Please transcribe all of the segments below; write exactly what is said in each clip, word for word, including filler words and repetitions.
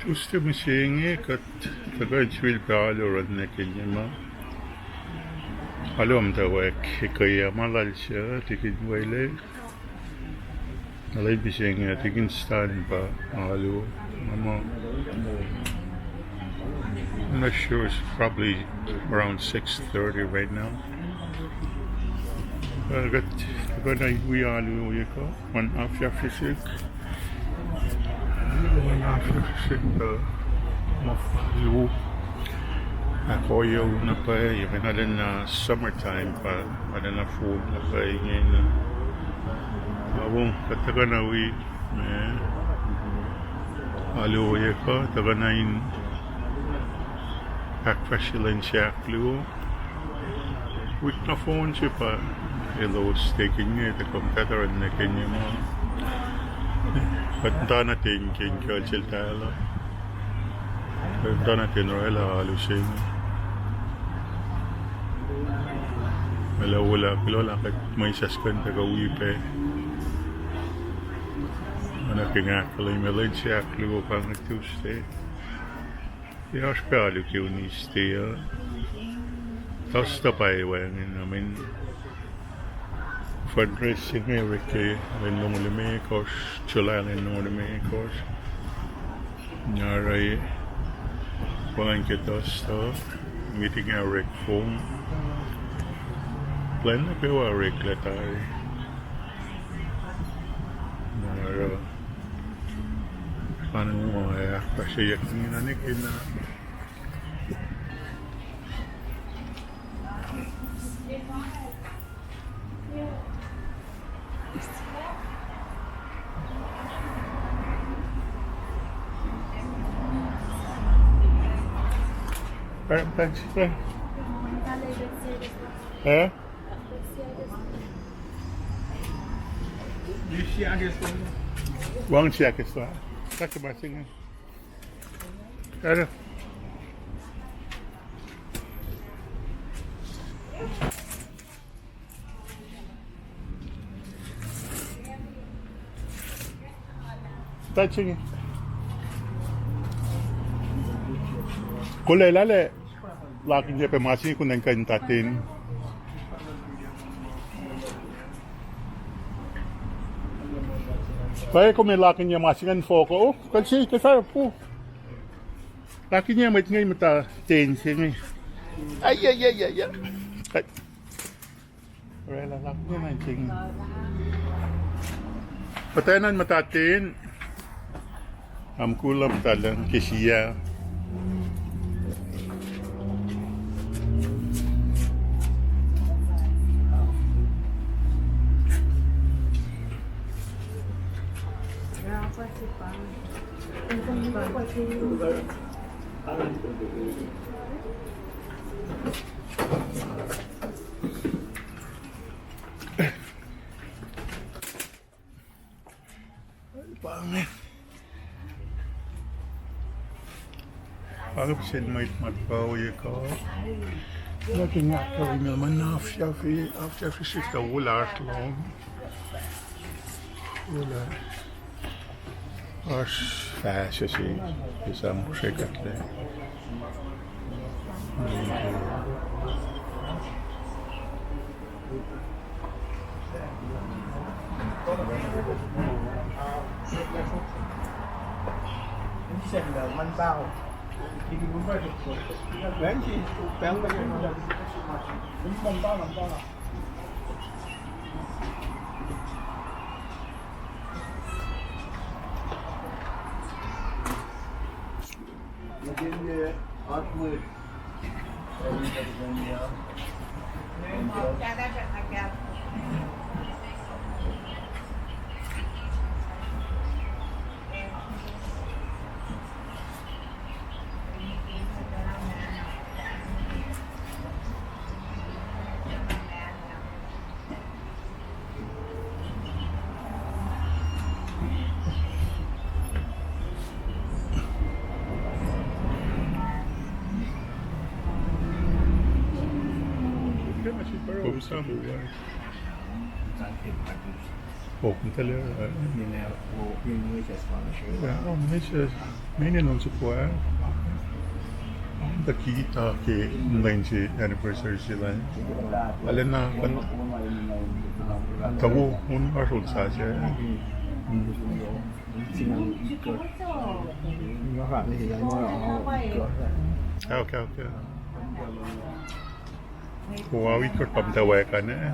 Tuesday mihsenge kuht tuhkuh in sifilpac alu oruh nwe ke nima. Alu muhtwacwacack, ekuh ma lal suc tikin wele. Na lwen mihsenge tikin Stan pa alu. Ama, I'm not sure, it's probably around six thirty right now. Uh, kuht, kuht na wi alu ohiyac kuh, one after six. One after six, uh, ma luo. Ahkoyu na pwacye, mweyen arulacna summertime pa, arulacna fong na pwacye ingena. Awong, kuht tuhkuh na wi, ma, alu ohiyac kuh, tuhkuh na in ahkfahsrye lwen se ahkluo. Wik nohfohn se pa elos tikin nge, tuh kom kuht oruh nwe ke nima. Kuht muhta na ten ke inkuhl sel tala. Kuht muhta na ten orwaclah alu se inge. Meac lah wola, kuloh lah kuht mwesahs kuh in tuhkuh wi pac. Oacna ke nga ahkkahlwemye, lwen se ahkluo pa inge Tuesday. Ac oasr pac alu ke Wednesday uh. Thursday pa wacngihn, I mean, fundraising inge orek ke lwen longoul limekohsr, July lwen longoul limekohsr. Na oruh wacngihn ke Thursday, meeting ah orek fong. Plwacn nuh kwewa oreklac tari. Na oruh, angu ma ahkfahsryeyuck ingena nwe ke na. Eh? Wacngihn siakes la. Kaksakihn ma se inge. Ere. Touching. Kol lale lakihnyac pac ma se inge, kuh in kuh in tatin. Pwacye kom ac lakihnyac ma se ingacn foko. Oh, kuh se, kuh fahk pu. Lakihnyac mwet inge muhta ten se inge. Ai, ai, ai, ai, ai. Orwaclah lakihnyac nuh se inge. Muhtwacn an muhta ten. Am kula muhta lucng ke siya. Pa inge. Pa inge pihsen mwet ma tuhkuh ohiyac kuh. Nuh ke nga kuh in ma na afsyafi, afsyafi sifta wo lasr lom. Wo la. Oasr fahsr se, esam srekuhtlac. Pok in tele, eh? Nina, o, in mwe sas ma na sure. Yeah, oh, mwe sas, mwe nina on se pwacye. Tuh kita ke lwen se anniversary se lal. Alena kan. Tawo, on asol sase. Mm. Okay, okay. Ko awit kor pam tawa kan, eh?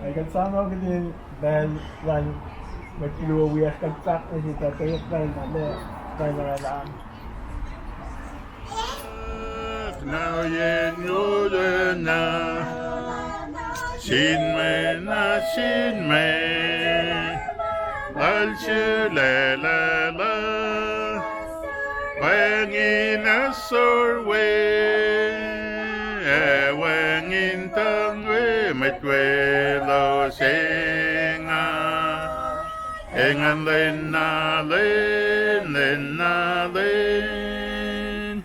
Ac kuht sang nuh kihtin pacl luhn mwet luo wiyacsr kuht fahk nuh sesr tuh ke pacl na, pacl na oraclah. Na yen wolacna, sin mwet na sin mwet, lal sulaclah, wacngihn ahsor we, ac wacngihn tuhng we mwet weluhl se inge. Engan lwen na lwen, lwen na lwen.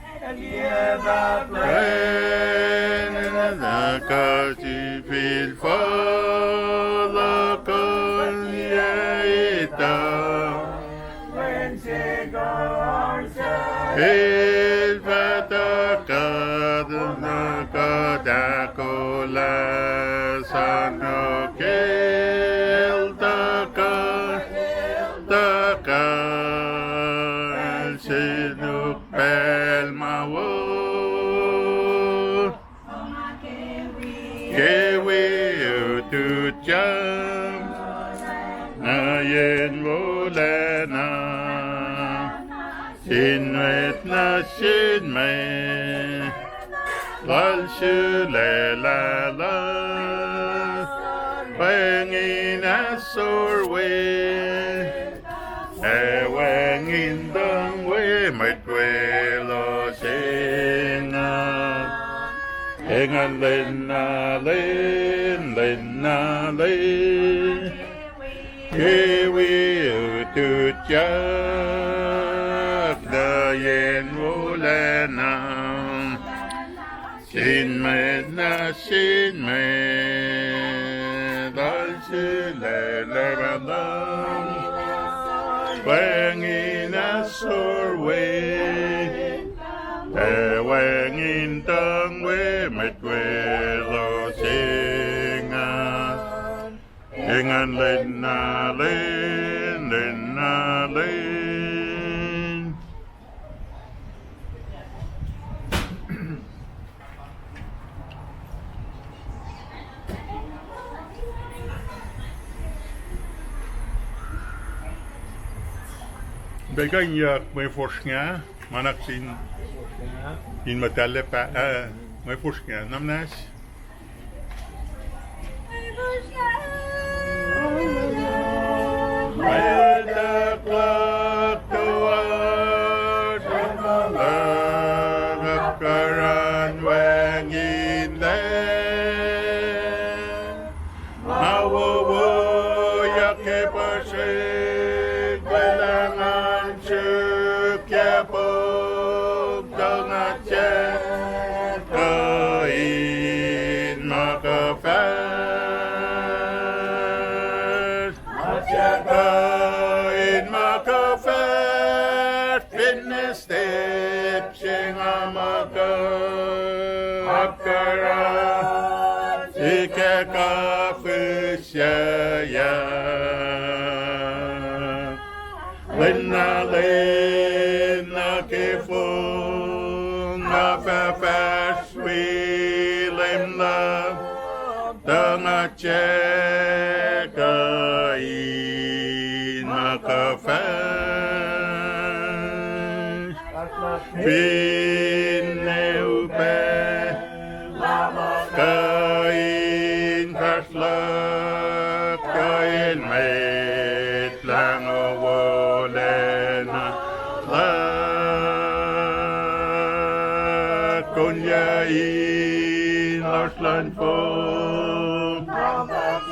Lwen na kuht sifil fohlohkohnye ituh. Lwen se kuh oasr sel. El fah tuhkuh, tuhkuh, ahkolah, sang nuh ke el tuhkuh, tuhkuh, el sinuk pacl ma wo. Ke wi ututyak nuh yen wolacna, sin mwet na sin mwet, lal sulaclah, wacngihn ahsor we, ac wacngihn tuhng we mwet weluhl se inge. Engan lwen na lwen, lwen na lwen. Ke wi ututyak nuh yen wolacna, sin mwet na sin mwet, lal sulaclah, wacngihn ahsor we, ac wacngihn tuhng we mwet weluhl se inge. Engan lwen na lwen, lwen na lwen. Pacl kuh in yuck mwe fosrngah, ma nuh sin, in muhtahllah pa, eh, mwe fosrngah, na muhnahs. Mwet luhk toasr, mwet luhk apkuhran wacngihnlac. Ma wowoyak ke puhsrwek lwelah ngan suk ke pok, tuh nga tiac kuh in ma kuh fahsr. Nga tiac kuh in ma kuh fahsr, finne step se nga muhkuh apkuhran, sikyak kuh fihsracsryak. Lwen na lwen nuh ke fong nga fah fahsr wi Leum luhk, tuh nga tiac kuh in ma kuh fahsr. Finne upac kuh in fahsr luhk, kuh in met Lahngo wolacna luhk, konyac in lohsr luhn fong.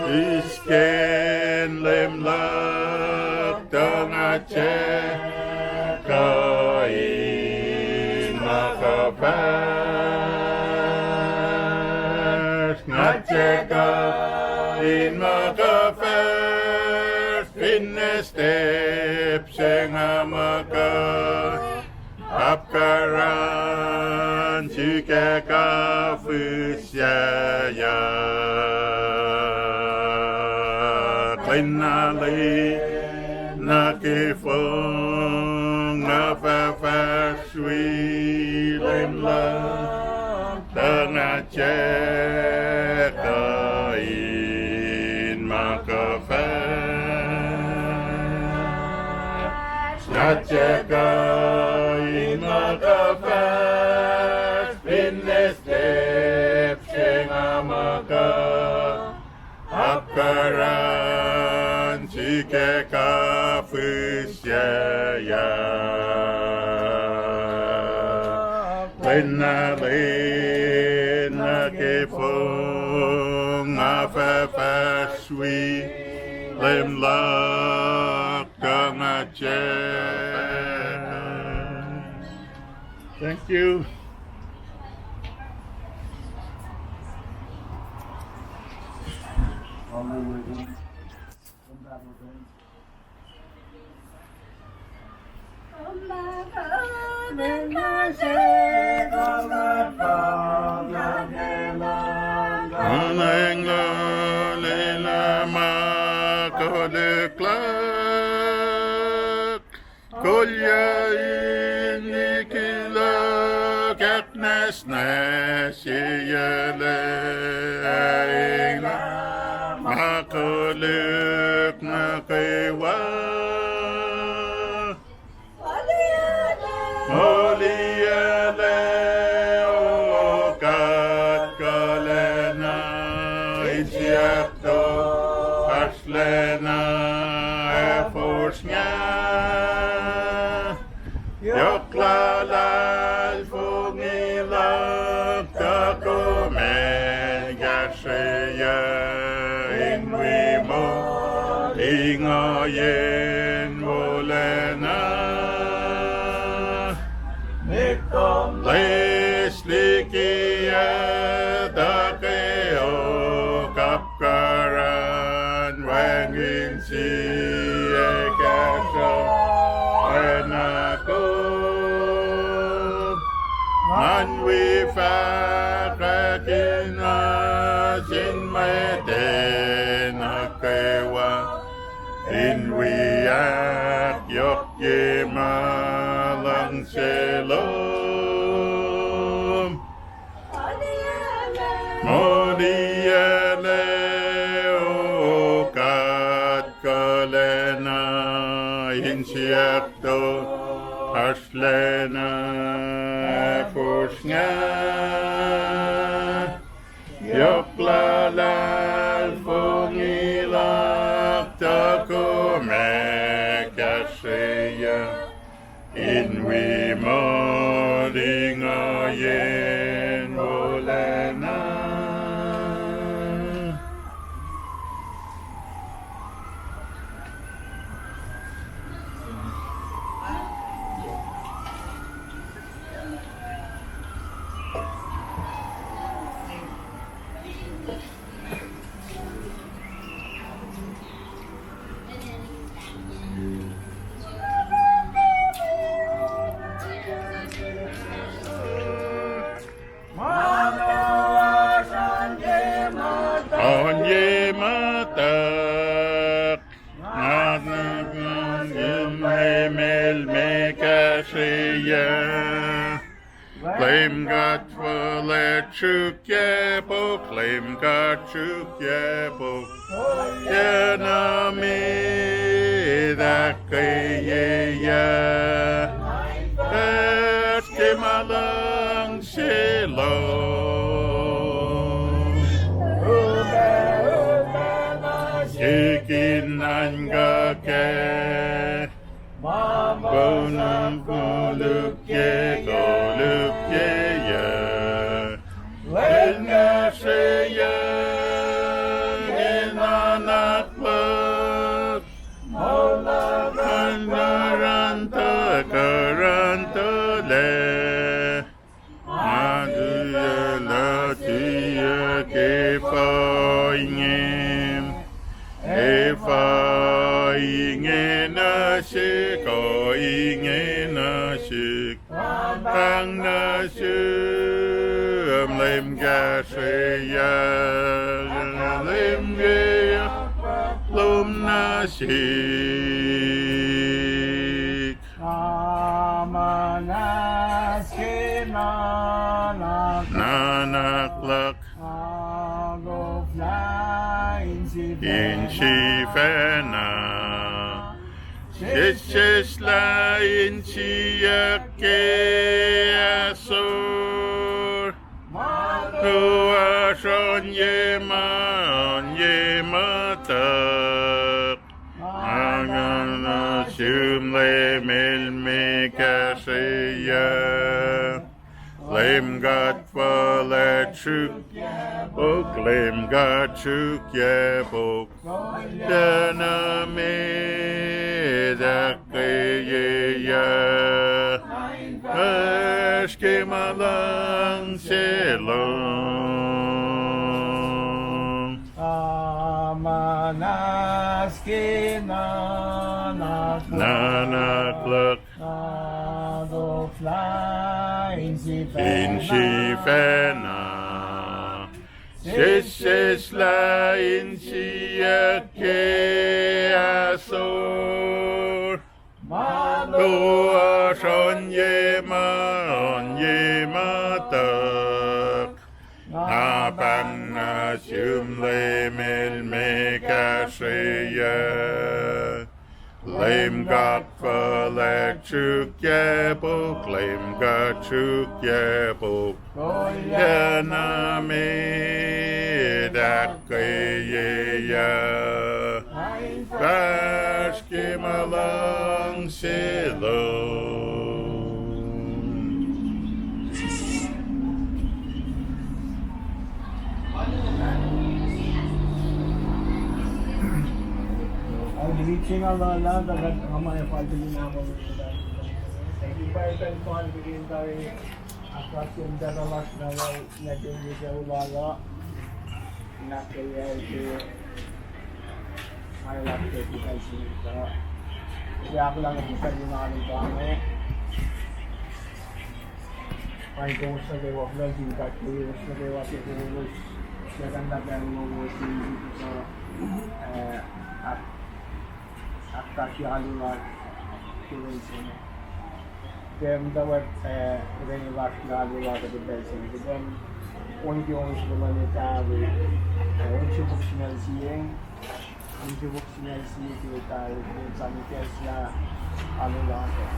Sisken Leum luhk tuh nga tiac kuh in ma kuh fahsr, nga tiac kuh in ma kuh fahsr, finne step se nga muhkuh. Apkuhran sikac kuh fihsracsr. Lwen na lwen nuh ke fong nga fah fahsr wi Leum luhk tuh nga tiac kuh in ma kuh fahsr, nga tiac kuh in ma kuh fahsr, finne step se nga muhkuh. Apkuhran sikac kuh fihsracsr. Lwen na lwen nuh ke fong nga fah fahsr wi Leum luhk tuh nga tiac. Thank you. Anengla lwelah ma koluk luhk, kolyuck in liki luhk ahknwacsnwacsye lac, ma koluk nuh kwewa. Moliyucklac, O God kuhlacna, insiyuck tolu oasr lacna, ahkfahsrye yohk luhlahlfongi luhk, tuh kom ac kahsrweyuc in wi molinguyacn wolacna. Loes likiyuc tuh ke o kapkaran wacngihn sie kahsruh oacna kom. Ngan wi fahkwack in nuh sin mwet nuh kwewa in wi ahkyohkye ma luhngse lom. Moliyucklac, O God kuhlacna, insiyuck tolu oasr lacna, ahkfahsrye yohk luhlahlfongi luhk, tuh kom ac kahsrweyuc in wi molinguyacn wolacna. Oan ye muhtuhk, nga nuhnkuh Leum El me kahsrweyuc. Leum God fuhlwact sruokyac pok, Leum God sruokyac pok, oacna met ahkkweyeyuc, fahsr ke ma luhngse lom. Sik in nuhnkuh kac ma poun kolukye, kolukyeyuc, lwen kahsrweyuc, ena Leum Leum Kahsrweyuc, Leum Leum Kahsrweyuc, Leum Leum Kahsrweyuc, Leum Leum Kahsrweyuc. Nga muhnahs ke nuhnak, nuhnak luhk, nga koflah in sifacna, in sifacna, sesseslah insiyuck ke ahsor. Ma oasr ohnyeacn ma, ohnyeacn muhtuhk. Nga, nga nuh sum Leum El me kahsrweyuc. Leum God fuhlwact sruokyac pok, Leum God sruokyac pok. Kolyuck nuh met ahkkweyeyuc, oasr ke ma luhngse lom. Nga muhnahs ke nuhnak, nuhnak luhk, nga koflah in sifacna, in sifacna, sesseslah insiyuck ke ahsor. Ma oasr ohnyeacn ma, ohnyeacn muhtuhk. Nga pahng nuh sum Leum El me kahsrweyuc. Leum God fuhlwact sruokyac pok, Leum God sruokyac pok. Kolyuck nuh met ahkkweyeyuc, fahsr ke ma luhngse lom. Paing kowos nuh kwewa, kuloh nuh sin God ke kowos, suc kuh in tahfwelah lowos in kuh, eh, ahk-, ahkfahsrye alu lasr ke lwen se inge. Kuht muhtwacwacack, eh, tuhkweni lasr ke alu lasr ke pacl se inge. Kuht on ke on soko luhn Etawi, eh, on soko singucul sie, on soko singucul sie ke Etawi, ke sani kahs lah alu lasr.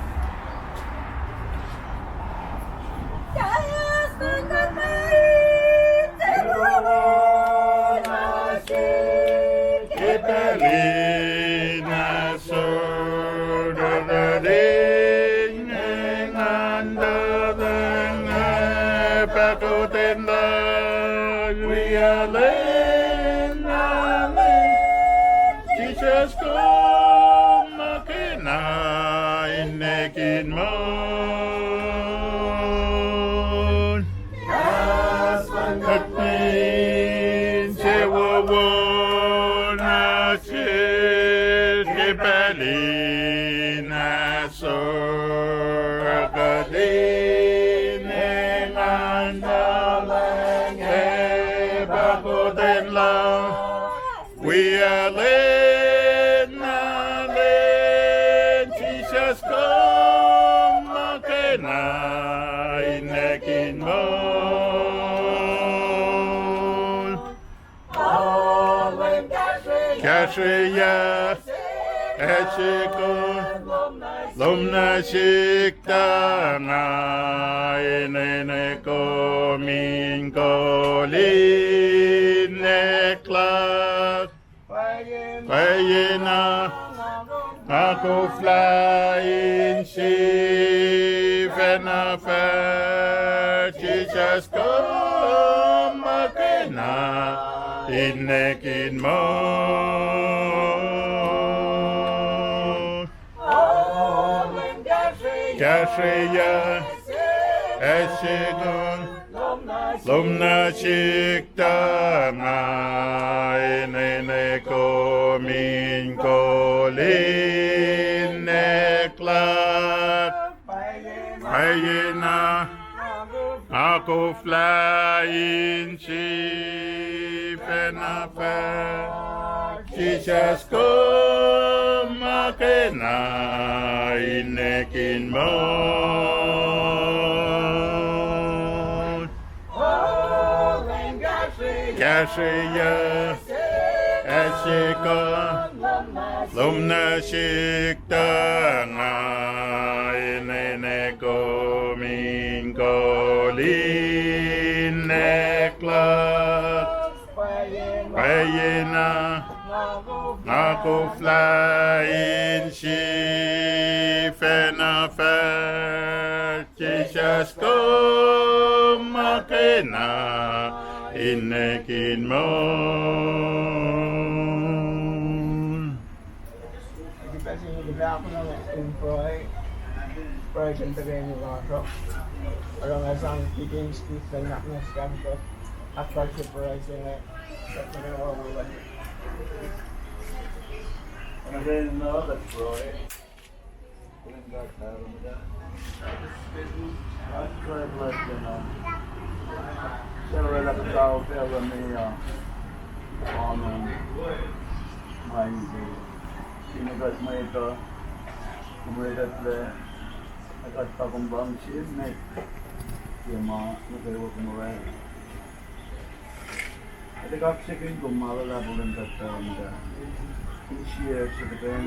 Ke pacl in ahsor, tuhlihk engan tuhlihk inge pahkotwen luhk, wiyacl na met, Jisus kom muhkwena in nekin moul. Kahs luhn God insewowo nuh sesr ke pacl in ahsor, tuhlihk engan tuhlihk inge pahkotwen luhk, wiyacl na met, Jisus kom muhkwena in nekin moul. Kahsrweyuc, kahsrweyuc, lom nuh sihk tuh nga enenwe kom in kol in nwacklah. Pwacyena, nga koflah in sifacna fahk, Jisus kom muhkwena in nekin moul. Kahsrweyuc, kahsreyuc, lom nuh sihk tuh nga enenwe kom in kol in nwacklah. Pwacyena, nga Koflah in sifacna fahk, Jisus, kom ma kena inek in moul. Kahsrweyuc ac sikuh lom nuh sihk tuh nga enenwe kom in kol inek luhk. Pwacyena nga koflah in sifacna fahk, Jisus, kom ma kena inek in moul. Pacl se inge kuht ahkolah in pruhe, pruhe sin tuhkweni lasr uh. Oruh nga sang Deacon Steve Lennak na skam kuht ahkfalye pruhe se inge. Kuht nuh kwewa wo lal. Nga nuh kuht pruhe. Kuht pruhe lasr uh. Sarla kuht tau pacl me uh, amen. Ma inge, finne kuht mwet uh, mwet uh lac, kuht pa kom luhngse met ke ma nuh kwewa kom orwaclah. Kuht ac kaksakihn kom ma luhlahp, Leum God Pahpah muhtahl. Kom siyuck srihpac in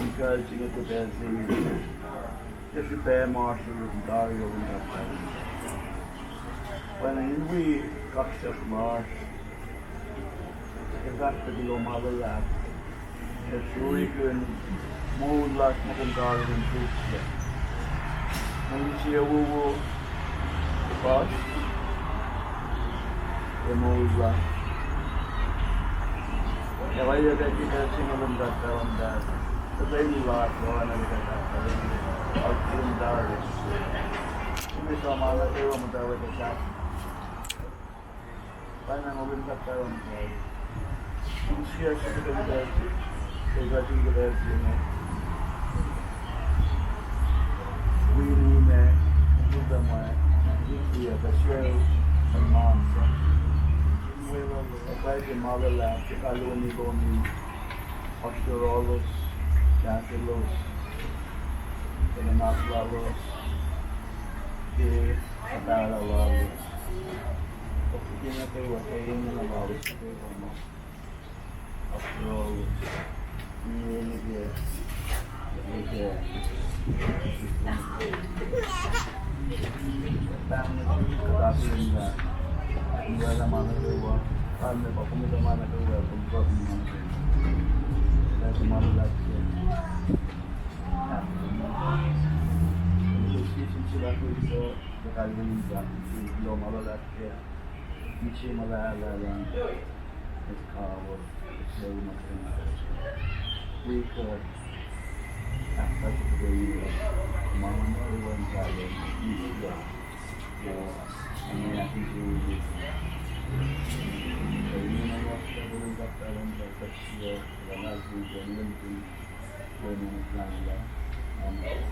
encourage-i kuht ke pacl se inge. Ke srihpac ma oasr lom tari, Leum God Pahpah muhtahl. Pwacnwacng in wi kaksak lasr ke fahk pac kuloh ma luhlahp, ac sruikihn moul lasr ma kom karihngihn sesr. Mweyen sie wowo lasr ke moul lasr. Ac oacyacpac ke pacl se inge, Leum God Pahpah muhtahl, tuhkweni lasr oacna ke kuht ahkkahlwemye, oasr lom tari. Kom esam ma nuh kwewa muhtwacwacack sahk. Pwacnwacng, Leum God Pahpah muhtahl, kom siyuck srihpac ke pacl se inge, ke pacl se inge, wi ninac, wi tuhmwacl, wi kiyuhk, ac siyuck in mamsa. Pwacye ke ma luhlahp ke kalweni lom in oasr yohrohlos, kahsrwelos, ke nuhnak lalos, ke pahlah lalos. Kuht kena kwewa ke enenuh lalos nuh kwewa ma oasr yohrohlos. Inge, inge, inge. Pahng nuh sihk, kuht akihlen lah kom orwaclah ma nuh kwewa. Kalmac pa kom etuh ma nuh kwewa, kom kuh in ma nuh kwewa. Pacl se ma luhlahp ke ahkkahlwemye. Kom etuh sie sin sila kwewa, kuht kalweni in kuloh ma luhlahp ke misac ma lahlahlah, ac kawuck, ac sucu ma kuhtwena. Wi kuht ahkfalye kuht in ma nuh kwewa in kahlwem, in kuloh, in ahkinsewowoye. Amen.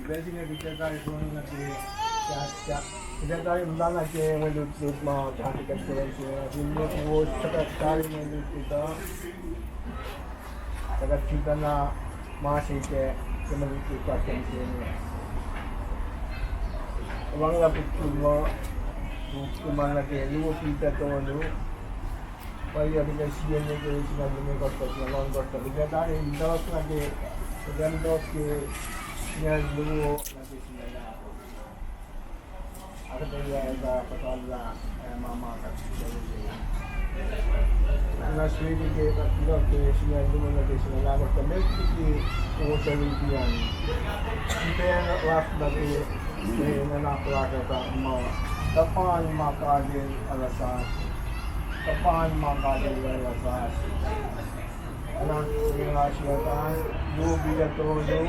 Pacl se inge kuht ac tari soenna ke, kuht ac tari muhta na ke mwe lutlut ma kahsrwe kuht ke lwen se inge, in mwe kowos suhkaht tari mwe lutlut uh, suhkaht sifacna ma se ke, ke mwe lutlut lasr ke mihsenge. Wanglah puk muh, puk muh nuh ke luo Peter tolu. Pwacye, kuht ac sie nuh ke singucul limekohsr, singucul ohnkohsr, kuht ac tari in tos nuh ke, kuht ac tos ke singucul luo nuh ke singucul ahkosr. Ahkuhtweyac kuht oruh lah, eh, ma ma kuht, nga srihke ke kuht kuloh ke singucul luo nuh ke singucul ahkosr, kuht met liki kowos ac luti an. Sifacna lasr nuh ke, eh, nuhnak lasr uh muh, tuhpan ma God El oruh sasuc. Tuhpan ma God El oruh sasuc. Oacna ke nga siyuck an, luo Peter tolu, eh,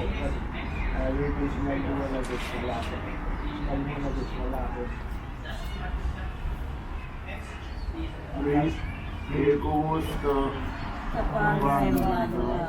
wi ke singucul luo nuh ke singucul ahkosr. Singucul luo nuh ke singucul ahkosr. Ke kowos kuh, tuhpan ma God El oruh.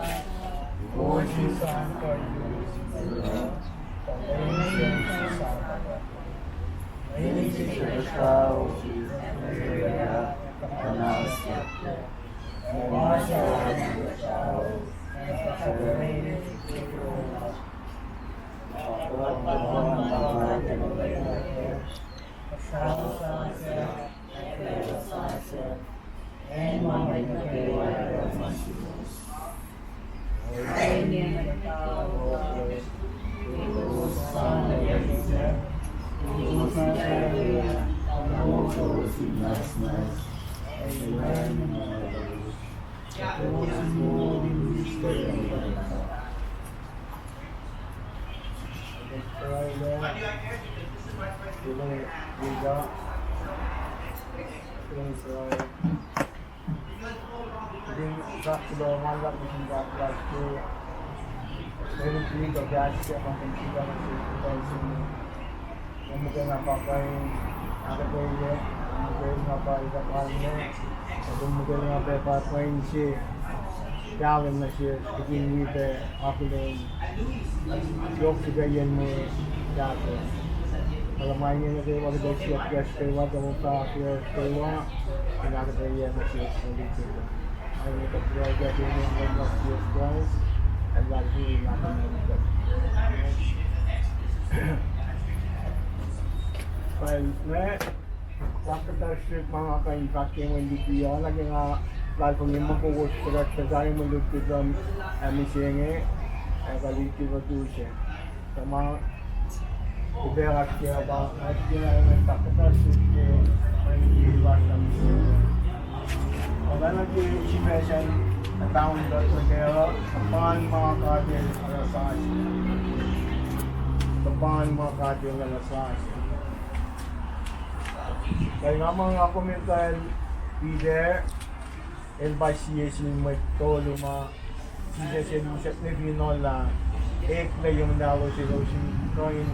Kom muhkwena pa kuh in ahkuhtweyac, kom muhkwena pa ita palme, kom muhkwena pa kuh in se kahlwem nuh sesr, kuht in wi pac akihlen yohk srihpac yen mwe kahto. Kuloh ma inge nuh kwewa, kuht siyuck kahs kwewa, kuht muhta kahs kwewa, in ahkuhtweyac nuh sesr, kuht in wi pac. Amen. Kuht pruhe ke inen Leum Jesus Christ, ac luhlahlfongi na pwacye. Well, nga, nga kuhtasrihk ma nga kuh in fahk ke mwe luti uh, na ke nga luhlahlfongi muh kowos kuhtasrihk tari mwe lutlut luhn, ah, mihsenge, ac kuh liki lutlut se. Tuh ma upac lasr ke pa, nga ke na emen pa kuhtasrihk ke mwe luti lasr nuh mihsenge. Oacna ke sifacna abound nuh ke uh, tuhpan ma God El oruh sasuc. Tuhpan ma God El oruh sasuc. Ke nga ma nga kom etuh Peter, el pa sie sin mwet tolu ma Jisus El usacnwe fin olah, eklac ye muhtalos elos in kuh in,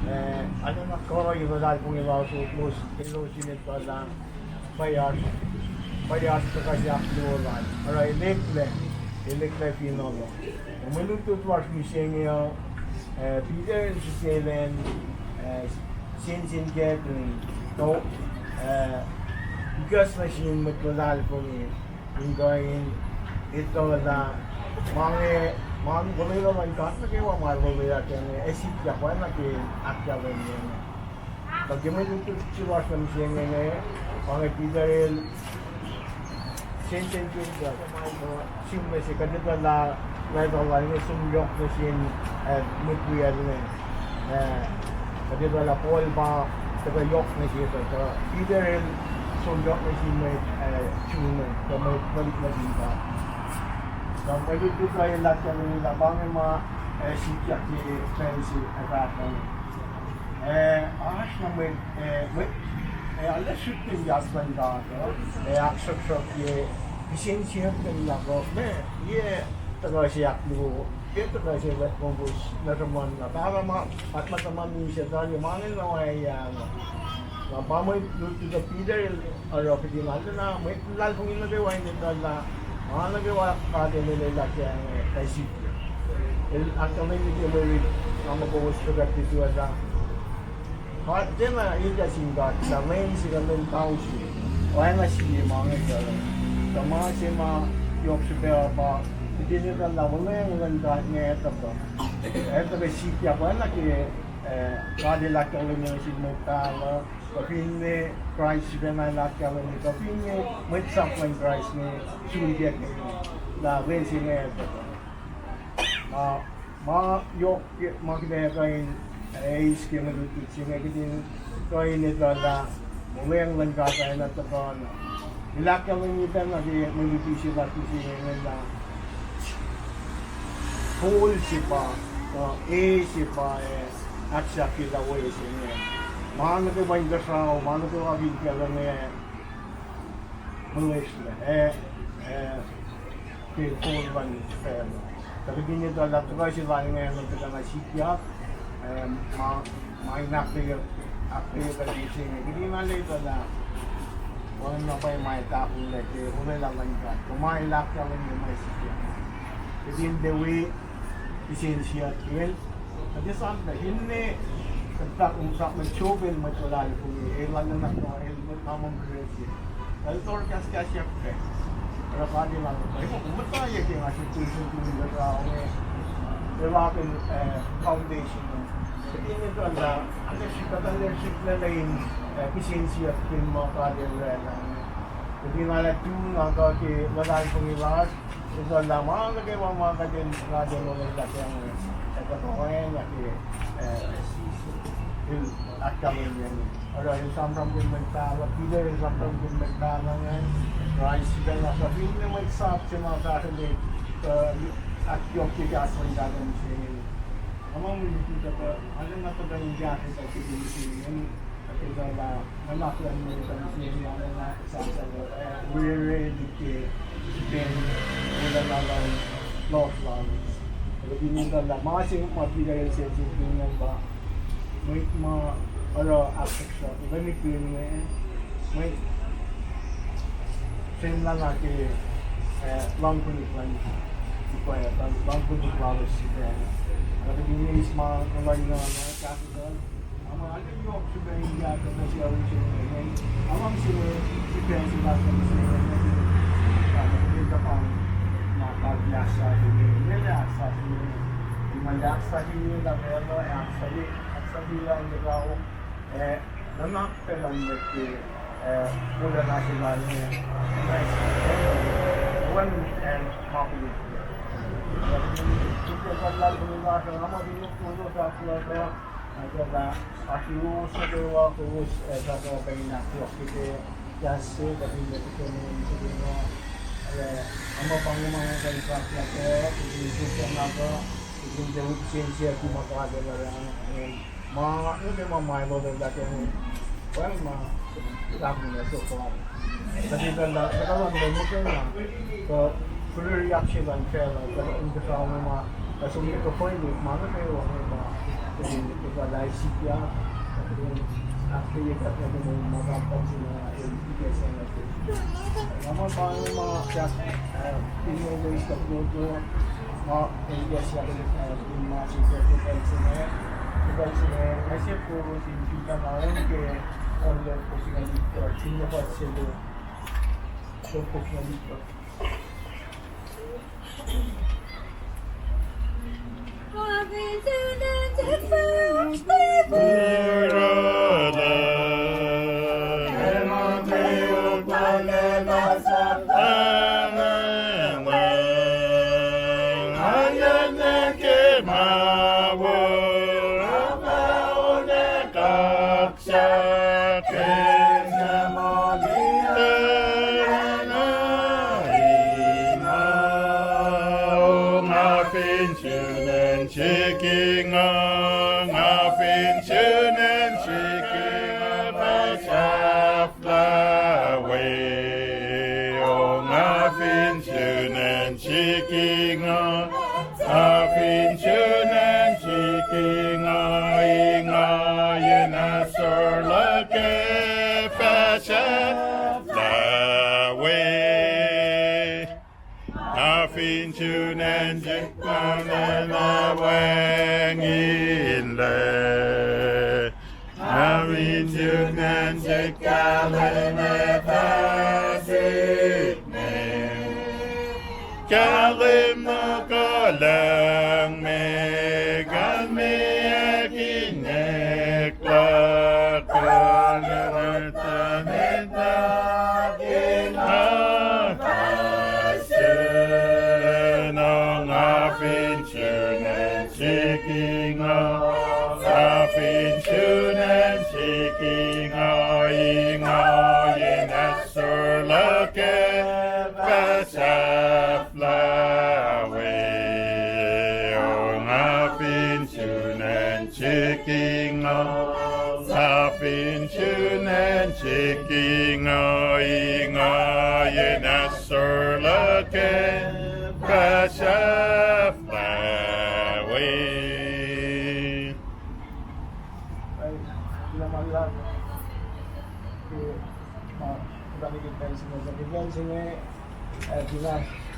eh, arulacna kuh in luhlahlfongi lalos, elos in etuh lah pwacye oasr, pwacye oasr tuhkuh se ahkluo lal. Oruh el eklac, el eklac fin olah. Mwe lutlut lasr mihsenge uh, eh, Peter el srihke elan, eh, sensen Gathering, kuh, eh, ikacs nuh sin mwet luhlahlfongi in kuh in etuh lah ma inge, ma wolwelah luhn God nuh kwewa ma wolwelah kac inge ac sikyak oacna ke ahkkahlwemye inge. Tuh ke mwe lutlut se lasr nuh mihsenge inge, pa inge Peter el sensen Gathering, sihmlac se kuht etuh lah lwelah lal inge som yohk nuh sin, eh, mwet wiyacl inge. Eh, kuht etuh lah Paul pa tuhkuh yohk nuh sesr, tuh Peter el som yohk nuh sin mwet, eh, Jew inge, kuh mwet tuhlihk nuhtin God. Tuh mwe lutlut uh el ahkkahlwemye lah pa inge ma, eh, sikyak ke pacl se, eh, fahsruh inge. Eh, oasr na mwet, eh, mwet, eh, arlac srihkeyuck luhn God uh, eh, ahksruhksruhkye, kihsen siyuck luhn God uh, ma, yac tuhkuh se ahkluo, yac tuhkuh se lwelah kowos nuh sruhmuhn na, pa ma, ma, ma, ma misac tari ma inge na oacyacpac. Na pa mwe lutlut uh Peter el oruh kihtin arulacna mwet luhlahlfongi nuh kwewa in etuh lah ma nuh kwewa God El olwelah kac inge ac sikyak. El ahkkahlwemye ke mwe rit, nga muh kowos tuhkuh ke tuh etuh lah God, tiacna elyah sin God lah lwen se kuh lwen tausin, oacna sie ma inge kuh, tuh ma se ma yohk srihpac uh pa kihtin etuh lah wuhlweacng luhn God inge ac tuhkuh, ac tuhkuh sikyak oacna ke, eh, God El ahkkahlwemye nuh sin mwet pahluh, kuh finne Kraist sifacna El ahkkahlwemye, kuh finne mwet sap luhn Kraist inge sulpac kac, lah lwen se inge ac tuhkuh. Na ma yohk ma kuht ac kuh in eis ke mwe lutlut se inge, kihtin kuh in etuh lah wuhlweacng luhn God oacna tuhkuh na. El ahkkahlwemye pacna ke mwe luti se lasr mihsenge inge lah kol se pa, kuh e se pa, eh, ahksahfyelah we se inge. Ma nuh kwewa inkuhsrao, ma nuh kwewa fin facluh inge molwelah, eh, eh, ke kol luhn facluh. Tuh kuht in etuh lah tuhkuh se lal inge nuh tuhkuh na sikyak, eh, ma, ma in ahkkweye, ahkkweye kuht mihsenge. Kuht in arlac etuh lah wacngihn na pwacye ma tahfonglac ke olwelah luhn God, kuh ma El ahkkahlwemye ma sikyak. Kihtin tiac wi kihsen siyuck el. Ac tiac sap na finne, kuht fahk, fahk muh Job el mwet luhlahlfongi, el lal nuhnak muh el mwet na mongkihn se. El tohrkahskahsyak pac. Oruh God El lal, el muh kom muhta ye ke nga srihke in kuh in kuhtuh inge. El akihlen, eh, foundation. Kihtin etuh lah, arlac srihk, kuht arlac srihklac in, eh, kihsen siyuck fin ma God El oraclah. Kihtin arlac tu na kuh ke luhlahlfongi lasr. Etuh lah ma nuh kwewa ma kuht in, God El olwelah kac inge, ac kuht oacna ke, eh, el ahkkahlwemye. Oruh el sramsramkihn mwet pahluh, Peter el sramsramkihn mwet pahluh ingacn, Kraist sifacna, kuh finne mwet sap se ma fahsrwelihk, kuh ahkyohkye kahs luhn God mihsenge. Nga muh mwe lutlut uh, arlac nga tuhkuh in kahsruh kuht ke mihsenge. Kuht etuh lah nuhnak luhn mwet uh mihsenge arlac nga sahp sahp, eh, rere liki srihpen wolacna luhn lohsr lalos. Kuht in etuh lah ma se ma Peter el siyuck ingacn pa mwet ma oruh ahksahksahk, kuht in kihn inge, mwet srwemlah na ke, eh, luhngkuhnihk luhn, luhngkuhnihk lalos sifacna. Kuht in eis ma luhn nguhn uh, kahsruh, ama arlac yohk srihpac in kahsruh nuh sin, nga luhngse srihpac se lasr nuh sin, ma God El ahksahfyelah, El ahksahfyelah, ma El ahksahfyelah, ahksahfyelah, ahksahfyelah in kuh, eh, nuhnak pac luhn mwet ke, eh, wolacna se lal inge, eh, wen, eh, ma koluk. Srihpac luhn luhlahlfongi lasr uh, nga muh fin kuloh fahk luhk uh, nga etuh lah oasr yuruwos nuh kwewa kowos, eh, fahk uh pac in ahkyohkye ke kahs se kuh fin kuht kuh in sifacna, eh, nga muh pa inge ma nga kuh in fahk luhk uh, kuht in sifacna kuh, kuht in tiac wi kihsen siyuck ma God El oraclah, eh, ma nuh ke ma ma El olwelah kac inge. Well, ma, fahk muh so far. Kuht etuh lah, kuht etuh lah muhkwena, kuh fiririyuck se luhn facluh, kuh inkuhsrao inge ma, kuh som nuh ke pwacye ma nuh kwewa inge ma, kuht in etuh lah sikyak, kuht in ahkkweye kuht nuh ke moul ma God El pacna in ikacslah nuh ke. Nga muh pa inge ma, eh, in always kuht nuhkwewa, ma, in ikacslah kuht, eh, in ma sikyak ke pacl se inge, ke pacl se inge, nga se kowos in sifacna on ke, on lok kowos inge, in kuht in kuht se inge. Nga fin sun acn srihke nga, nga fin sun acn srihke nga, pa sahflah we. O nga fin sun acn srihke nga, nga fin sun acn srihke nga, ingena sorlake pa sahflah we. Nga fin sun acn srihke nga, na wacngihnlac. Nga fin sun acn srihke kahlwem ac fah sikme. Kahlwem na kuhlwacng me, kalmac ac kinek luhk, kuhlwacng na met liki nga fahsrwelihk. Nga fin sun acn srihke nga, nga fin sun acn srihke nga, ingena sorlake pa sahflah we. O nga fin sun acn srihke nga, nga fin sun acn srihke nga, ingena sorlake pa sahflah we. Ai, kuloh ma luhlahp ke, ma, kuht ke pacl se inge, ke pacl se inge, eh, kuht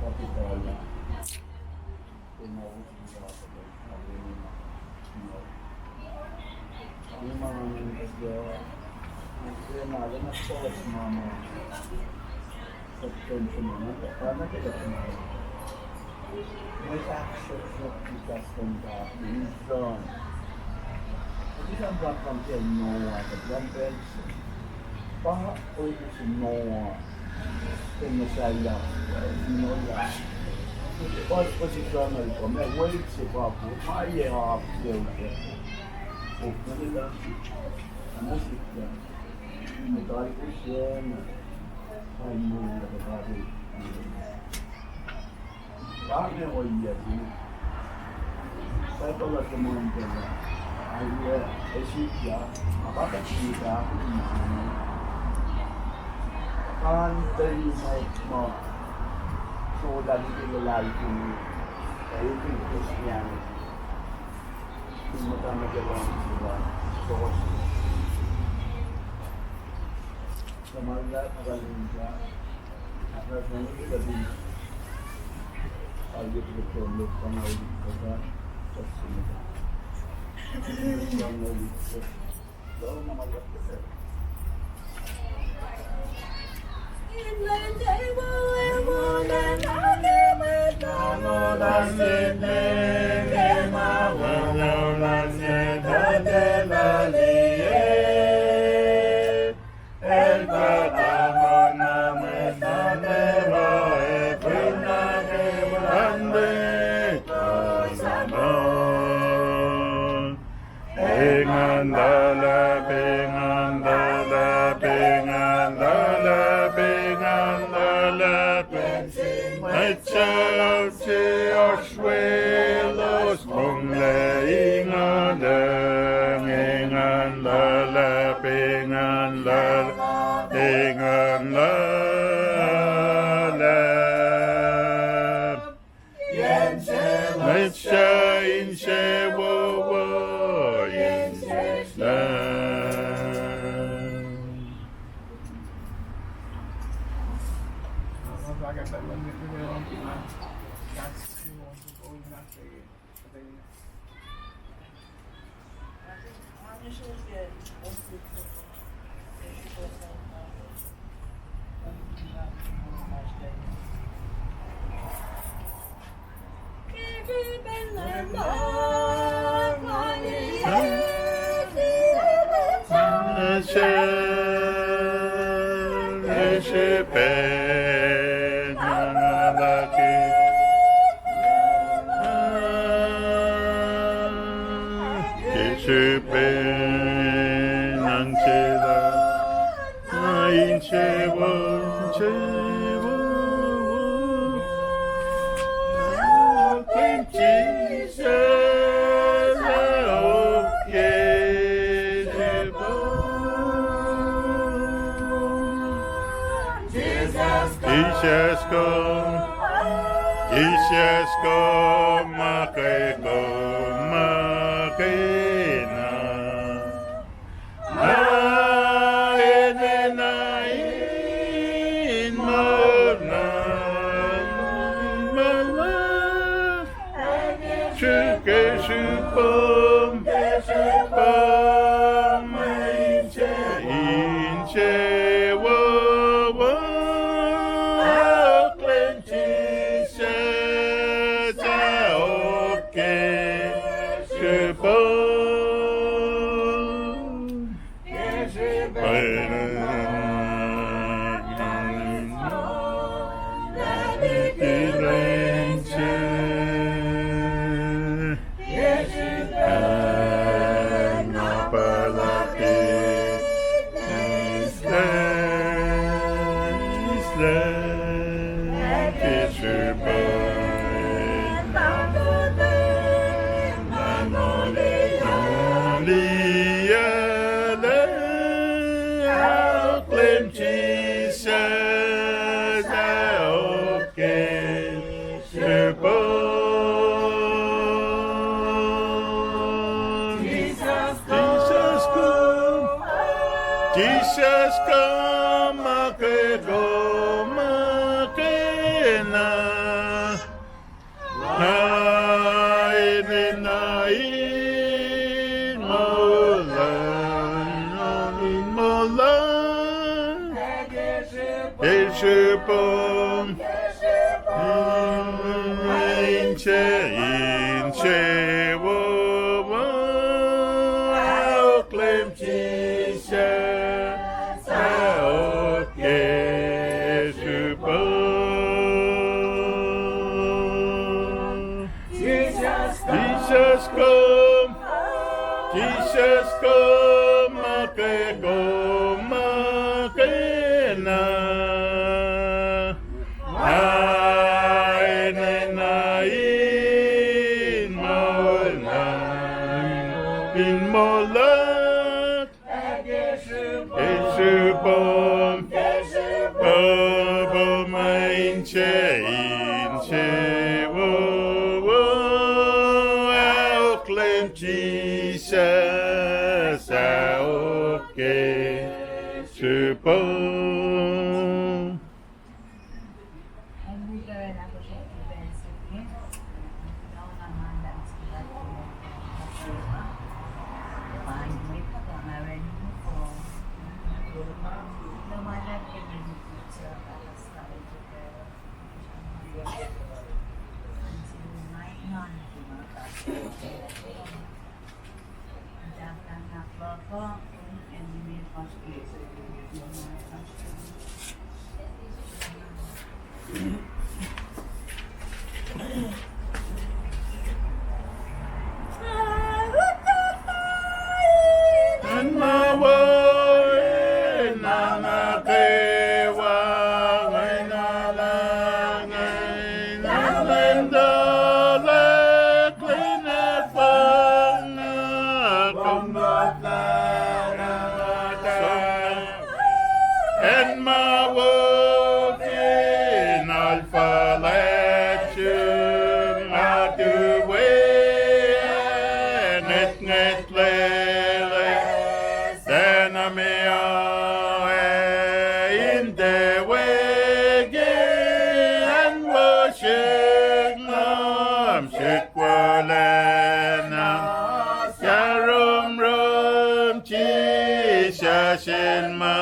Kapitol. Ke na usi ka, ka, ka, ka, ka, Pa ohiyac se Noah, ke Messiah, Noah. Pa, pa sifacna kom, ma wait se pa, ma ye apkuhran. Oknani la, ama sikyak. Muhta ikusen, pa in muh la pa. Pa inge ohiyac se Bible uh sruhmuhn kac lah, ohiyac, ac sikyak, ma pa kuht sikyak, kan tari ma, ma, so that it will allow you to, uh, you can Christianity. In muhta nuh ke luhngse lal, source. Suhmuhslah, akalinga. Engan luhlahp, engan luhlahp, engan luhlahp, engan luhlahp. Mwet suc lahlse oasr welos, monglac inge lucng, engan luhlahp, engan luhlahp, engan luhlahp. Mwet suc insewowo, insewowo. Srihpen acn se lah, na insewowo, insewowo. Oaklacn Jisus, oaklacn Jisus. Jisus kom, Jisus kom, ma ke kom, ma ke na. Na enenuh in moul na, in moul na. Srihke srihpom, srihpom, inse, insewowo, oaklacn Jisus, oaklacn Jisus. Oaklacn Jisus, oaklacn Jisus kom, Jisus kom, ma ke kom, ma ke na. Na enenuh in moul na, in moul na. Ke srihpom, inse, insewowo, oaklacn Jisus, oaklacn Jisus. Jisus kom, Jisus kom, ma ke kom, ma ke na. Na enenuh in moul na, in moul na. Ke srihpom, ke srihpom, inse, insewowo, oaklacn Jisus, oaklacn Jisus. Acn ma wo, acn ma nuh kwewa, acn ma luhngse, acn ma lwen tuhlac, lwen afang, kom acn ma wo fin alfa lasr, nga tuwe ngwetngwet lele, sacna me oe in tuwe ke acn wo srihk, ngom srihk wolacna, karomrom Jisus El ma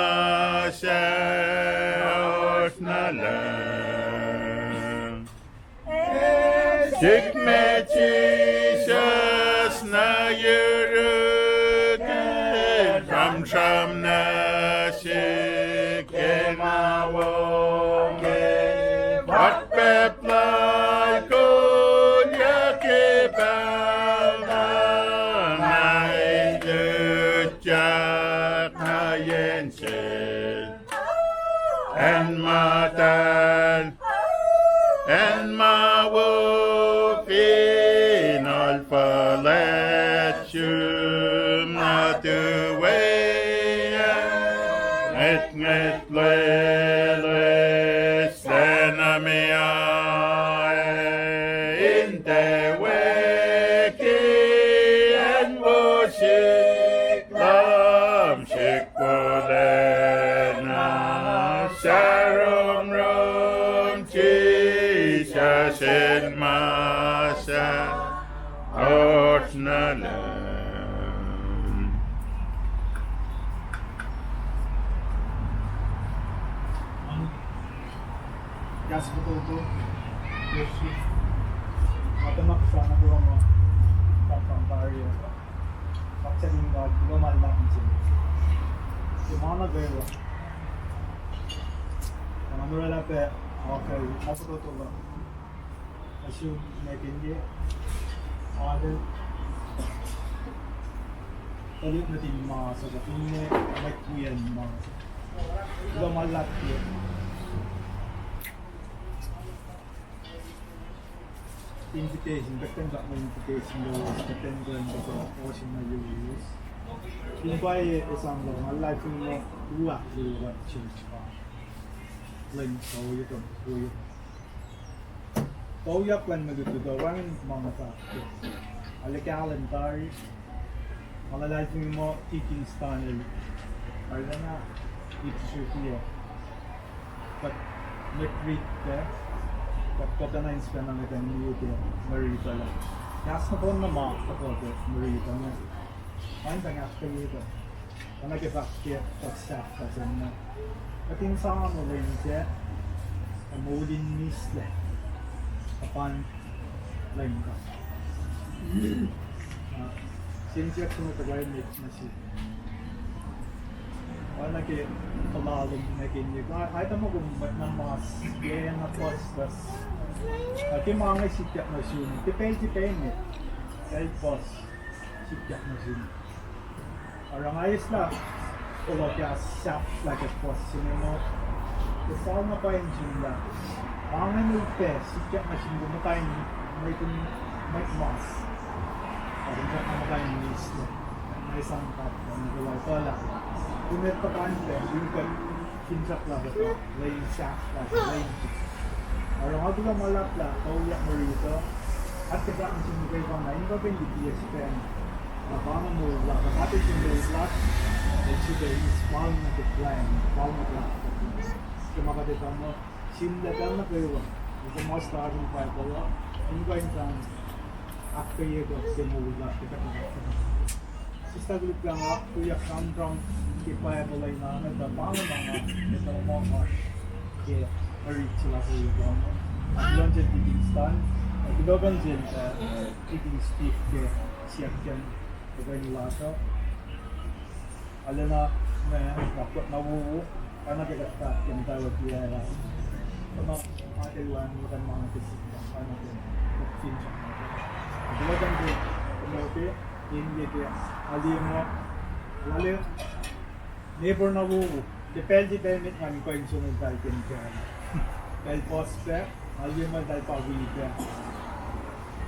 sahosr na lom. Srihk met Jisus na yuruk, sramsram nuh sihk ke ma wo, ke pahpah lal kolyuck ke pacl na, na Sel, acn muhtahl, acn ma wo, fin ohl fuhlwact sum na tuwe, ngwetngwet lwelah sacna me ac in tuwe ke acn wo sihk lam sihk wolacna, sahromrom Jisus El ma sa oasr na Leum. Kahs fototo, worship. Atacn ma kuhsrana kuloh ma, kapang tari, kaksakin God, kuloh ma luhlahp nuh sel. Ke ma nuh kwewa, nga oraclah pac, okay, ma fototo luhk. Asum metinye, ale, tuhlihk nuhtin mas, kuh finne mwet wiyacn mas. Kuloh ma luhlahp ke invitation, kuht kuh in fahk invitation lowos, kuht kuh in kuh in kuh ohsun na yuruwos. Fin pwacye esam lowos, nga luhlahlfongi muh u ahkluo luhn church pa lwen kuh ohiyac kuh ohiyac. Kuh ohiyac luhn mwe lutlut uh, wacngihn ma nga fahk ke arlac kahlwem tari. Nga luhlahlfongi muh Deacon Stanley arulacna ip srihke kuht mwet riti, kuht kuhtwena in sifacna ngetang liye ke mwe riti uh. Kahs nohfohn na ma tuhkuh ke mwe riti uh, ma in tuh ahkkweye kuht. Oacna ke fahk ke kuht sahflah sacna, kuht in sang olwelah ke, ac moul in mihslac, kuh pa in lwen kuh. Ah, siyuck se ma tuhkuh met nuh sihk. Oacna ke puhla lom nuh ke inge, nga etuh muh kom mwet na mas, ke na puhspuhs. Ah, ke ma inge sikyak nuh sum, ke pacl se pacl inge, pacl puhs sikyak nuh sum. Oruh nga eislah kuloh kahs sahflah ke puhs se inge muh, ke fal na pa in sun lah, ma inge upac sikyak nuh sum kom muhta in mwet, mwet mas. Ac kom muhta in mihslac. Nga sang kuht, nga kuloh, kuloh. Kom etuh kain pac, kom kuh in finsrak lah kuht lwen sahflah, lwen. Oruh nga kuloh ma luhlahp lah kuht ohiyac mwe riti uh, kuht kuh in fahk nuh sin mwet kwewa na in kuh in liye sifacna. Na pa inge moul lasr, kuht etuh moul lasr, el sifilpac eis fal nuh ke plan, fal nuh ke plan. Ke ma kuht etuh muh, sihmlac pacl nuh kwewa, in kuh in muhta in Bible uh, in kuh in sang ahkkweye kuht ke moul lasr ke kuht. Sista koluk lah nga tuyak sramsram ke Bible uh in oacna tuh pa inge ma nga etuh muh oasr ke mwe riti se lasr uh. Kuloh nuh sel Deacon Stan, kuloh nuh sel, uh, Deacon Steve ke siyuck ke tuhkweni lasr uh. Arulacna ma nga kuht na wowo, oacna ke kuht fahk ke muhtwacwacack uh, kuht na atel wacngihn muhtuhn ma nuh ke sihk, oacna ke kuht fin sahk. Kuloh nuh sel Timothy, in ye ke alimuh, lale, neighbor na wowo, ke pacl se pacl met ngan kuh in sonol tahl ke mtacl. Pacl puhs pac, alimuh tahl pa wi pac.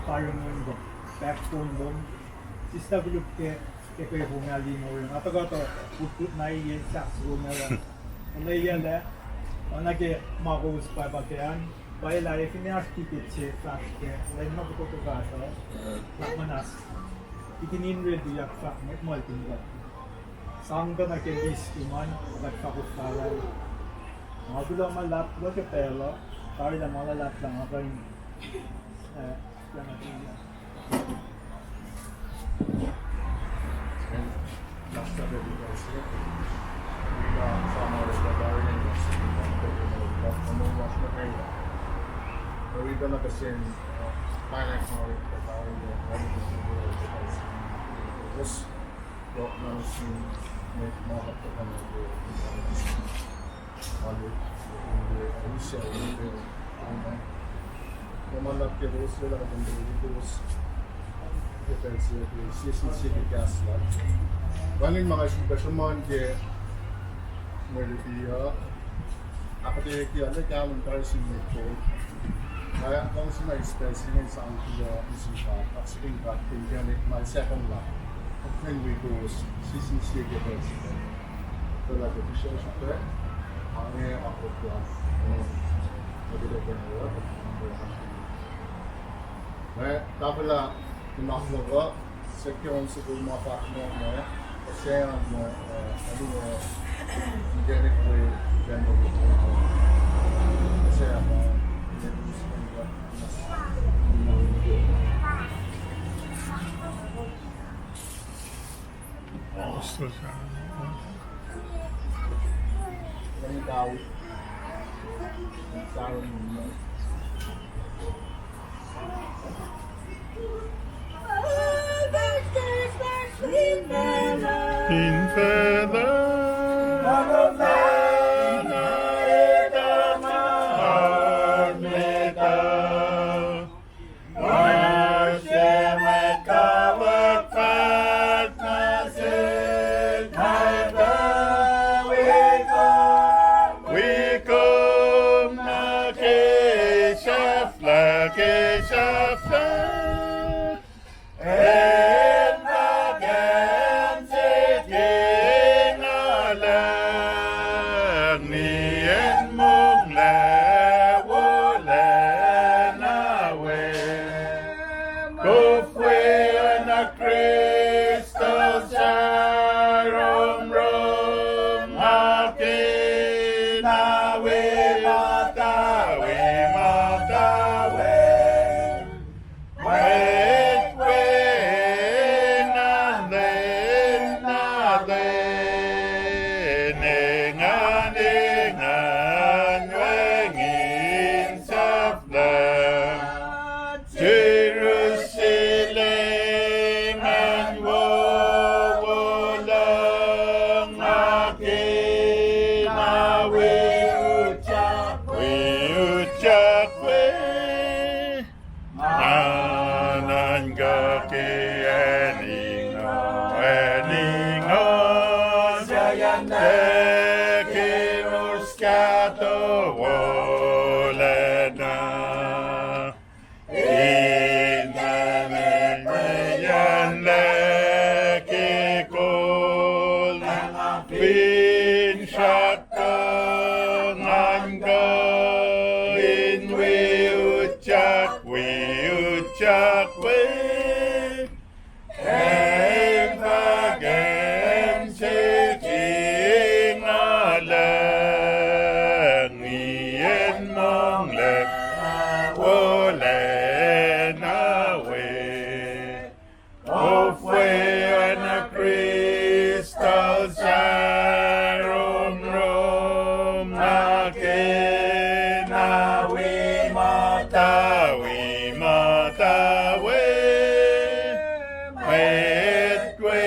Karihngihn kom, backbone lom. Sista koluk ke, ke kwewa nga liye orek. Nga tuhkuh tuh utut na ye sahk soko na lah. Olwelah, oacna ke ma kowos pwacpa ke an, pwacye lah e finne oasr ticket se fahsr ke, lwen na fototo kahto, lah muhnahs. Itin in rel tuyak fahk mwet muhlkuhnlah. Sang kuh nuh ke list luhn an, kuht fahk kuht fahsr. Nga kuloh ma luhlahp, kuloh ke pacl uh, tari lah ma luhlahp lah nga kuh in, eh, Wacngihn ma nga sifilpac sruhmuhn ke Mwe luti uh, ahkuhtweyucki lah kahlwem tari sin mwet kol. Nga kowos in eis pacl se inge sang kuloh nuh sin God, ac siyuck God ke inkacnek ma second la. Kuht in wi kowos sisini sie ke pacl se inge. Kuht ac fihsracsr pac, ange akwuck la, uh, nuh ke Lord. Nga tahfwelah nuhnak luhk uh, siyuck ke on soko ma fahk muh, uh, siyuck muh, uh, alu, uh, inkacnek we, inkacnek we, uh, siyuck muh, in feather, wi kom nuh ke sahflah, ke sahflah. Acn fahkacn se ke nga luhngse, acn monglac wolacna we. Kofwe oacna crystal sahp romrom, nga kena wi muhta, wi muhta we. Mwet we engan lwen na lwen, engan, engan wacngihn sahflah. Jerusalem an wowo lucng, nga kena wi utyak, wi utyak we. Nga nuhnkuh ke acn ingoh, acn ingoh, Zion lac ke us kahto wolacna. Inkacnek mweyen lac ke kol, nga finsrak kuh ngan kuh in wi utyak, wi utyak we. Acn fahkacn se ke nga luhngse, acn monglac wolacna we. Kofwe oacna crystal sahp romrom, nga kena wi muhta, wi muhta we. Mwet we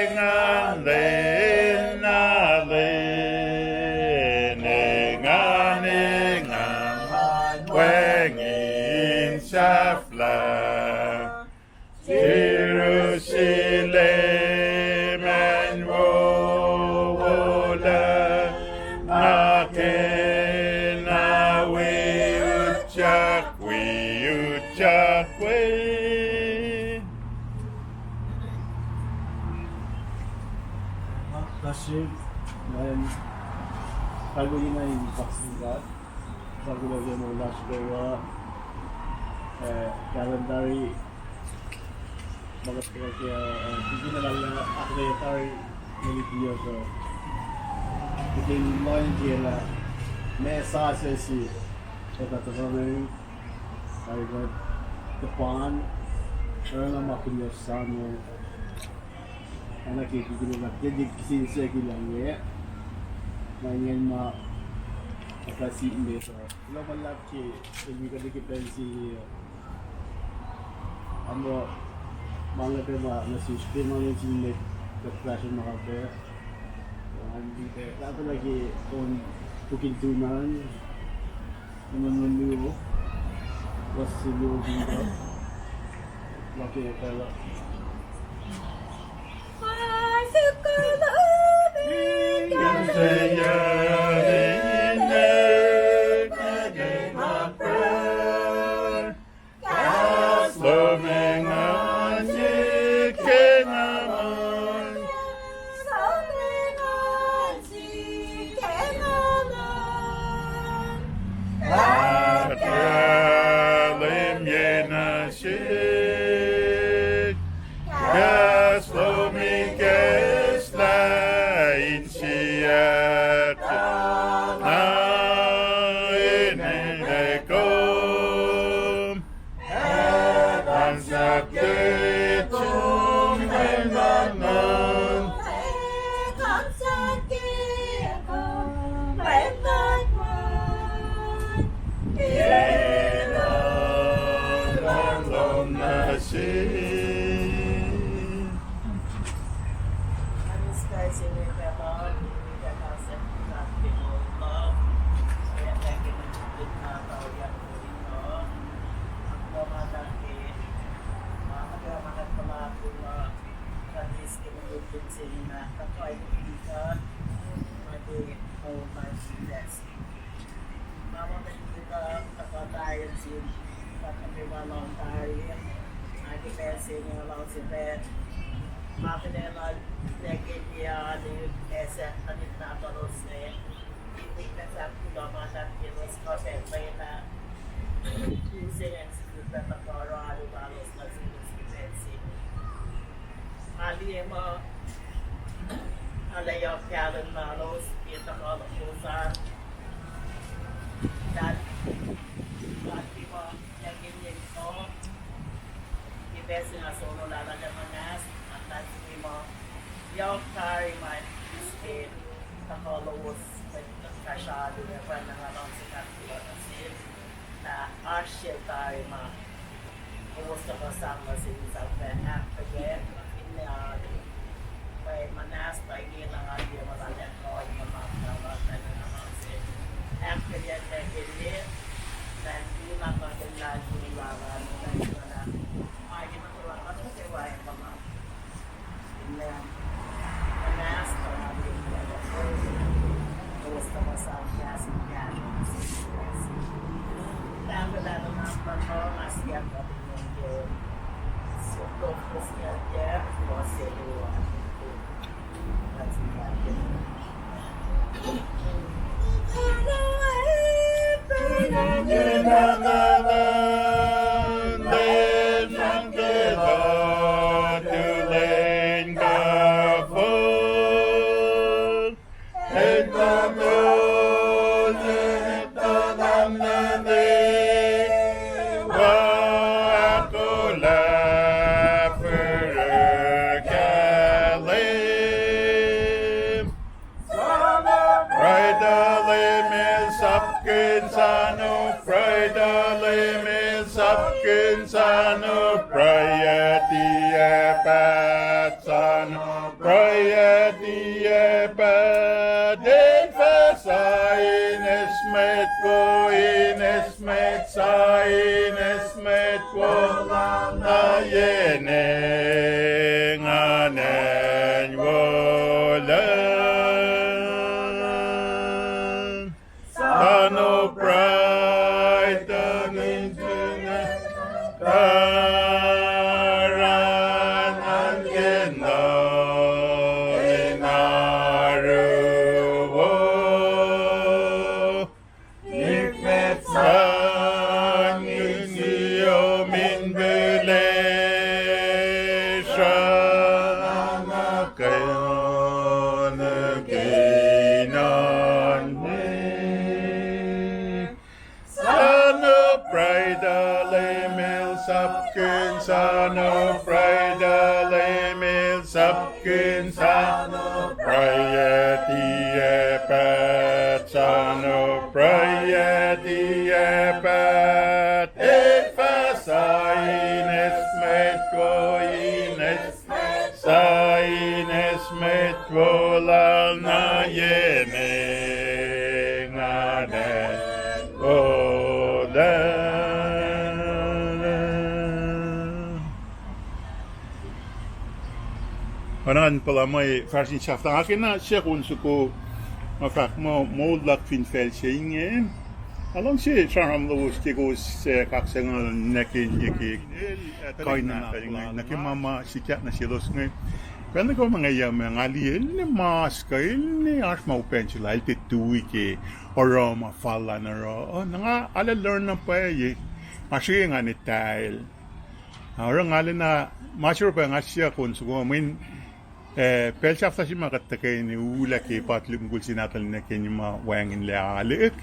engan lwen na lwen, engan, engan wacngihn sahflah. Jerusalem an wowo lucng, nga kena wi utyak, wi utyak we. Nga kahsruh, nga in, kalweni na in kaksin God, sa kuloh ke moul lasr kwewa, eh, kahlwem tari, ma kuht ke, eh, kikina lal ah, ahkuhtweyac tari, mwe luti uh, kuht in lohng ke lah, ma sasuc se, kuht tuhkuh nuh, tari kuht, tuhpan, oruh na ma kuht in sang, oacna ke kikina na, ke kihtin se ke lah inge, ma ingacn ma, kuht ac sik met uh, kuloh ma luhlahp ke, el wi kuht ke pacl se inge uh. Ac muh, ma inge pac ma nuh sesr ke ma nuh sin mwet kuht fahsr ma pac. An, wi pac, tahfwelah ke on puk in Tuman, Tuman luo, fuhs se luo fin kuh, ma ke pacl uh. Seyacn inek nuh ke nga pruhe, kahs lom engan sik ke nga muh, ahkkahlwemye nuh sik kahs lom ikacslah insiyuck na enenwekuh. Ac kaksakihn sum Leum Nguhn. Ke lom nuh sik. Nga liye muh arlac yohk kahlwem lalos ke tuhkuh lowos an. Lah, lah ke ma, lah ke ma, ke pacl se nga solo lal ah muhnahs, nga luhlahlfongi muh yohk tari ma eis ke tuhkuh lowos, mwet fahsr alu, ac pwacnwacng nga luhngse ahkkahlwemye nuh sel lah oasr sel tari ma kowos tuhkuh sang nuh sel in sang pac ahkkweye, finne alu. Pwacye muhnahs pa inge na nga liye muh lah kuh in muh ma, ma, ma, ma, ma, ma, se ahkkweye, ma ke liye, na, na, na, na, na, ma ke ma tuh ma, ma, se wa, ma, ma. Pruhe tuh Leum El sapkihn sano, pruhe tuh Leum El sapkihn sano, pruhe tiac paht sano, pruhe tiac paht, El fah sa in eis mwet wo, in eis mwet, sa in eis mwet wo lal na yen engan acn wolacna. Sano pruhe tuh nihkihn tuh na taran an ke no in aruwo. Nikmet sang in siom in pihlesruh na kuh nuh ke inan me. Sano pruhe tuh Leum El sapkihn sano, pruhe tuh Leum El sapkihn sano, pruhe tiac paht sano, pruhe tiac paht, El fah sa in eis mwet wo, in eis, sa in eis mwet wo lal na yen engan acn wolacna. Oacna in puhla mwe fahsr in sahflah, nga kena siyuck on soko Nga fahk muh moul luhk fin facl se inge. Nga luhngse sramsram lowos ke kowos, eh, kaksakihn nuh ke, nuh ke, eh, kuh in nuhnak lal nuh ke ma ma sikyak nuh selos inge. Pacl nuh kwewa ma nga yac ma nga liye el ne mas kuh el ne oasr ma upac se lal, el tiac tui ke oruh ma fal lal in oruh. Na nga arlac learn na pwacye. Nga srihke nga ne tahl. Ah, oruh nga lena, ma se oruh pa nga siyuck on soko mweyen, eh, pacl sahflah se ma kuht tuhkweni ulah ke pa tuhlihk mukul se nahtuhl nuh ke ma wacngihnlac alek.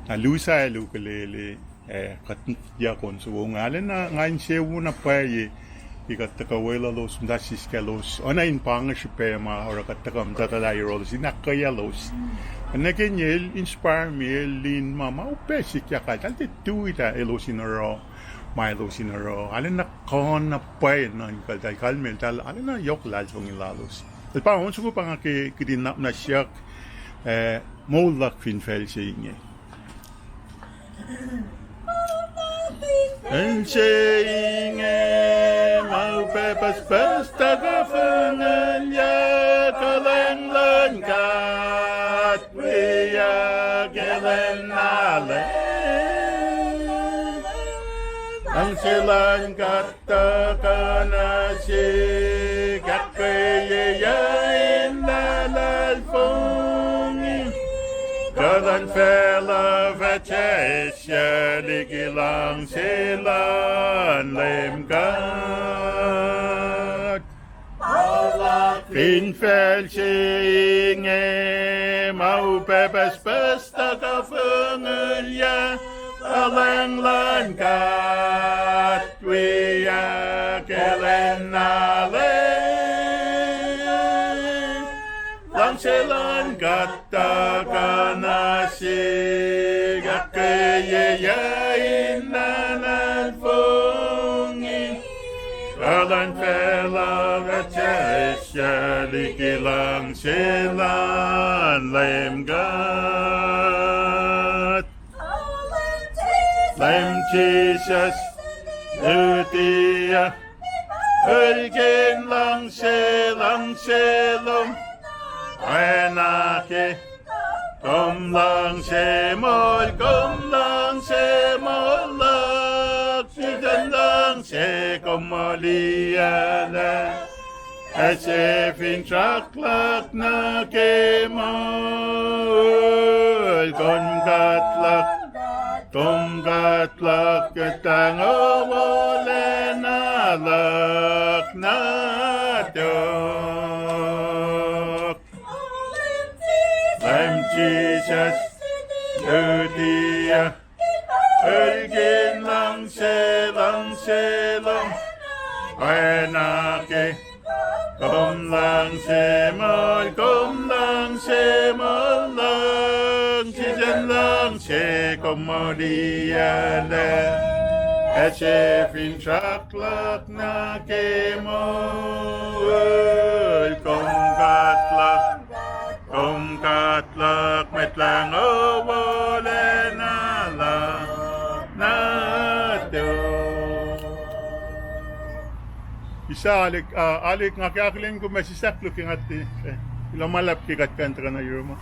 Na lusac el ukulele, eh, kuht siyuck on soko nga lena, nga insewowo na pwacye ke kuht tuhkuh weluhlos, muhta siskaclos, oacna in pa inge srihpac ma oruh kuht tuhkuh muhtahtuhlah yohrohlos in ahkkweyaclos. Nuh ke inge el inspire me, el in ma ma upac sikyak lal, tahl tiac tui lah elos in oruh ma elos in oruh. Arlacna kuh na pwacye nuhnkuh tahl kalmacl, tahl arlacna yohk luhlahlfongi lalos. El pa on soko pa nga ke kihtin na siyuck, eh, moul luhk fin facl se inge. Facl se inge ma upac pucspucs tuhkuh fongulyak, kuhlwacng luhn God wiyuck ke lwen na lwelah. Luhngse luhn God tuhkuh nuh sihk, ahkkweyeyuc in luhlahlfongi. Kuh luhn facluh fah sessesyac liki luhngse luhn Leum God. Fin facl se inge ma upac pucspucs tuhkuh fongulyak, kuhlwacng luhn God wiyuck ke lwen na lwelah. Luhngse luhn God tuhkuh nuh sihk, ahkkweyeyuc in luhlahlfongi. Kuh luhn facluh fah sessesyac liki luhngse luhn Leum God. Leum Jisus, lutiyuc, elkin luhngse, luhngse lom, oacna ke kom luhngse moul, kom luhngse moul luhk, srihpen luhngse kom moliyuclac. Ac se finsrak luhk nuh ke moul, kom God luhk, kom God luhk, kuhtangowolacna luhk nuh tok. Leum Jisus, lutiyuc, elkin luhngse, luhngse lom, oacna ke kom luhngse moul, kom luhngse moul luhk, srihpen luhngse kom moliyuclac. Ac se finsrak luhk nuh ke moul, kom God luhk, kom God luhk, Mwet Lahngo wolacna luhk nuh tok. Isa Alek, ah, Alek, nga ke akihlen kom ac sislah koluk ke nga, eh, kuloh ma luhlahp ke kuht kuh in tuhkuh nuh yuruma.